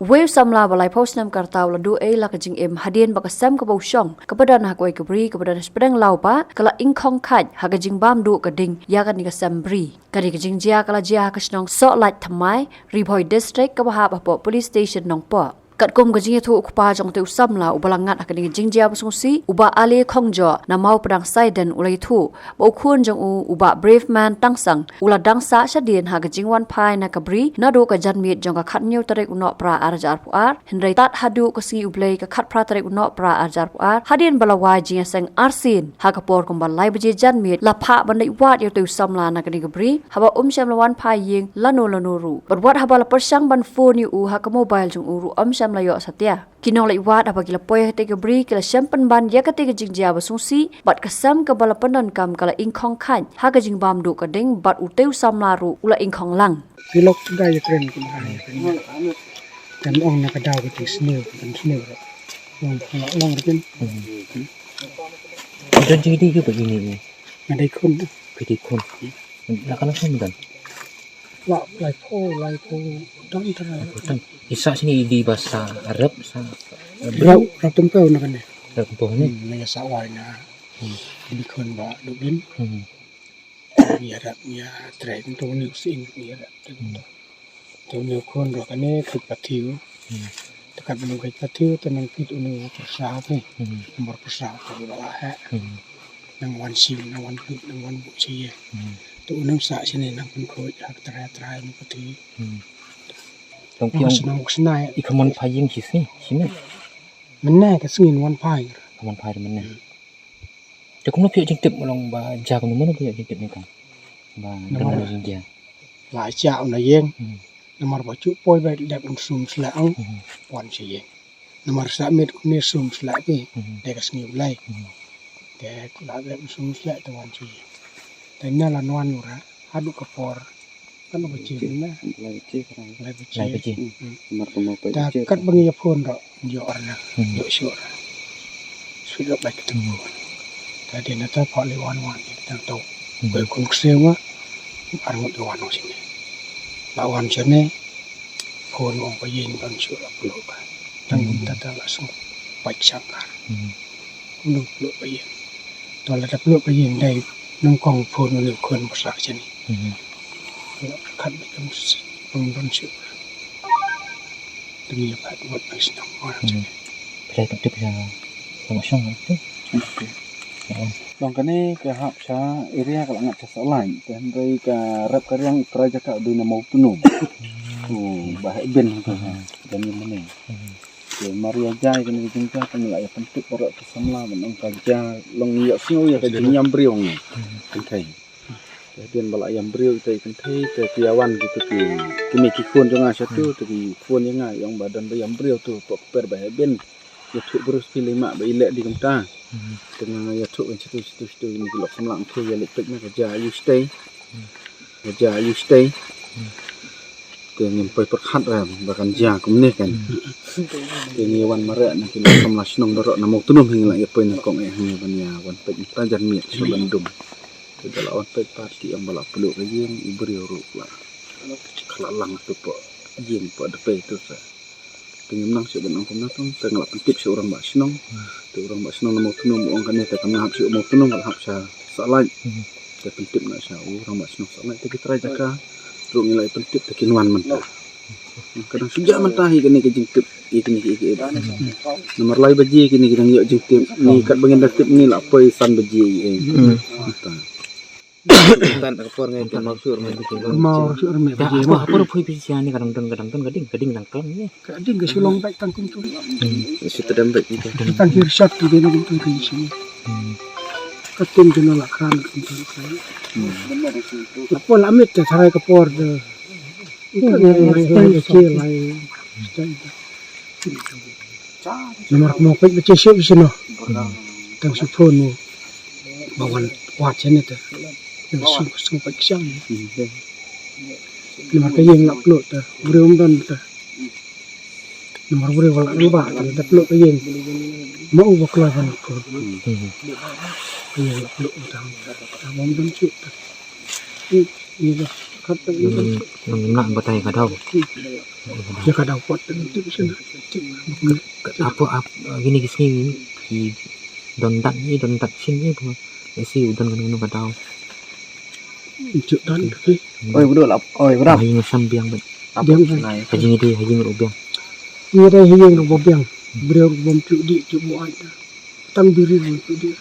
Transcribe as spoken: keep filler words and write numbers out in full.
Uwei u samla ba laiphew snem ka rta u la duh ei la ka jingim hadien ba ka sem kaba u shong kaba don ha kawei ka bri kaba don ha Shpdeng Lawbah ka la ingkhong khait ha ka jingbam duh ka ding ïa kane ka sem bri. Kane ka jingjia ka la jia ha ka shnong Sohlait Thymmai, Ri Bhoi District, kaba hap hapoh Police Station Nongpoh. Katkum ka jingïathuh u kpa jong utei u samla uba la ngat ha kane ka jingjia ba sngewsih, u Bah Ale Khongjoh na Mawpdang Saiden, u la ïathuh ba u khun jong u, u Bah Brave Man Tangsang, u la dang sah shadien ha ka jingwan phai na ka bri naduh ka janmiet jong ka khathynñiew tarik u Nohprah ar hajar arphew ar, hynrei tad haduh ka sngi U Blei ka khatphra tarik u Nohprah ar hajar arphew ar, hadien ba la wai jingïaseng arsien ha ka por kumba lai baje janmiet, la phah ban leit wad ïa utei u samla na kane ka bri, haba um shym la wan phai ïing lano lano ruh. Bad wat haba la pyrshang ban phone ïa u ha ka mobile jong u ruh um shym la ïoh satia. Ki nongleit wad haba ki la poi ha katei ka bri ki la shem pynban ïa katei ka jingjia ba sngewsih bad ka sem kaba la pyndonkam ka la ingkhong khait ha ka jingbam duh ka ding bad utei u samla ruh u la ingkhong lang. Ki lok da ïa kren ki ma ïa kren. Kan ong na ka daw ka jingsniew kan sniew. Long long long kin. Don jingdei ïa ba ini ni. Nga dei khun. Phi dei khun. La ka la khun don. La laiphew laiphew don tara. Phi sah shini i dei ba sah arep sah. Rau rau tympew na kane. Rau tympew ni. Hmm, na ïa sah wai na. Hmm. Ini khun ba duk din. Hmm. Ïa rap ïa trai tympew ni u sing ïa rap tympew. Te une u khun ruh kane khait pathi u. Hmm. Te katba u khait pathi u te nang kit une u pyrsa phi. Hmm. Namar pyrsa u te u la heh. Hmm. Nang wan siew, nang wan kit, nang wan buh sha ïing. Hmm. Te une u sah shane nang pynkhuid ha ka trai trai une u pathi. Hmm. Nang ki ong shnong shnai. I kham wan phai ïing shi sngi, shi miet. Mynne ka sngi wan phai. Kham wan phai mynne. Hmm. Te kumno phi ïoh jingtip, long ba jia kumno, kumno phi ïoh jingtip ne kong? Ba namar dang jingdia. La jia u na ïing. Hmm. Namar ba shu poi ba dep un sum sleh ong. Hmm. Wan sha ïing. Namar sa miet kumne sum sleh ki. Hmm. Te ka sngi u Blei. Hmm. Te la dep un sum sleh te wan sha ïing. Te na la wan u ra. Haduh ka por. Kan ba jia na. Lai baje. Lai baje. Lai baje. Hmm. Mar ka mo pa ta baje. Kat ba ngi ïa phone ruh. Ïoh ar na. Hmm. Ïoh shuh ar. Shu ïoh bai ka tang. Hmm. Ta dei na ta pha le wan wan ïa ka tang to. Hmm. Ko kun ksem wa. Ar ngut wan wan sini. La wan sini. Phone ong ba ïeng ban shu la puluk ka. Tang hmm. Ta ta la sung. Bai shangkar. Hmm. Ulu puluk ba ïeng. To la da puluk ba ïeng dei nang kong phone ulu khun ba sah shini. Mhm. La khat ba kam s-, pang don shu. Tang ïa pat wat ba shnong ba sah shini. Phi la tip ïa ba shnong tu. Long kane ka hap sha area ka la ngat sha Sohlait. Te hynrei ka rep ka riang u trai jaka u dei na Mawtnum. Tu ba heh bin tu. Dan ïa mane. Te mar ïa jia kane ka jingjia te ngi la ïa pyntip baroh ki samla ban ong ka jia long ïa sngew ïa ka jingïam briew ngi. Kynthei. Te hadien ba la ïam briew ita i kynthei te ki ïa wan kito ki kmie ki khun jong nga sha tu te ki phone ïa nga ïa ong ba don ba ïam briew tu pok per ba heh bin. Ïathuh briew sha phi lei mah ba i leh dei kumta. Te nga ïathuh kan sha tu sha tu sha tu kine ki lok samla kynthei ïa leit peit na ka jia aïu shatei. Ka jia aïu shatei. Te ngim poi pyrkhat em ba kan jia kumne kan. Te ngi wan mareh na ki lok samla shnong baroh na Mawtnum hi ngi la ïa poi na kong eh hi ban ïa wan peit mynta janmiet sha ban dum. Te ba la wan peit pat ki ong ba la pluh ka ïing u briew ruh la. Ka la lang tu poh ïing poh dpei tu sa. Te ngim nang shuh ban ong kumno tang te nga la pyntip sha u rangbah shnong. Te u rangbah shnong na Mawtnum u ong kane te kam nang hap sha Mawtnum ka la hap sha Sohlait. Te pyntip nga sha u rangbah shnong Sohlait te ki trai jaka ruh ngi la ïa pyntip te kin wan mynta. Ka dang shu jia mynta hi kane ka jingtip ïa kine ki ïa ki. Namar lai baje kine ki dang ïoh jingtip ni katba ngin da tip ni la poi san baje ïa. Mynta. Tan ka por ngai kan mau shuh mai. Mau shuh mai. Dah, apa, apa pun pui pisi ni kadang don, kadang don, kading, kading dang klam ni. Kading ke sulong baik tang kuntu. Shu tedam baik ni. Tang kiri sat tu dia nak kuntu ke sini. Kating kena la kran kuntu. Apa la amit te sarai ke por de. Itu ni lai lai kecil lai. Namar ka mo peit ba che shuh shuh noh. Tang shu phone mo. Ba wan wat shen ita. Yang shu shu peit ksang. Namar ka ïing la pluh ta. Briew um don ta. Namar briew la ba ta pluh ka ïing. Ma u ba kla ban phone. Ka ïing la pluh ta. Ta bom don shuh ta. Ni ni ba. Nang nang batai ka daw. Ïa ka daw pat tip sien. Apa ap gini ki sngi ki don dat ni don dat sien ni tu. Isi u don kan ka daw. Juk don ki. Oi budul ap. Oi budul. Ai ngam sam biang bat. Biang. Haji ngiti haji ngeru biang. Ïa dei hi ïeng ruh ba biang. Briew ruh bym ju dih ju buaid. Tam duri ruh ju dih.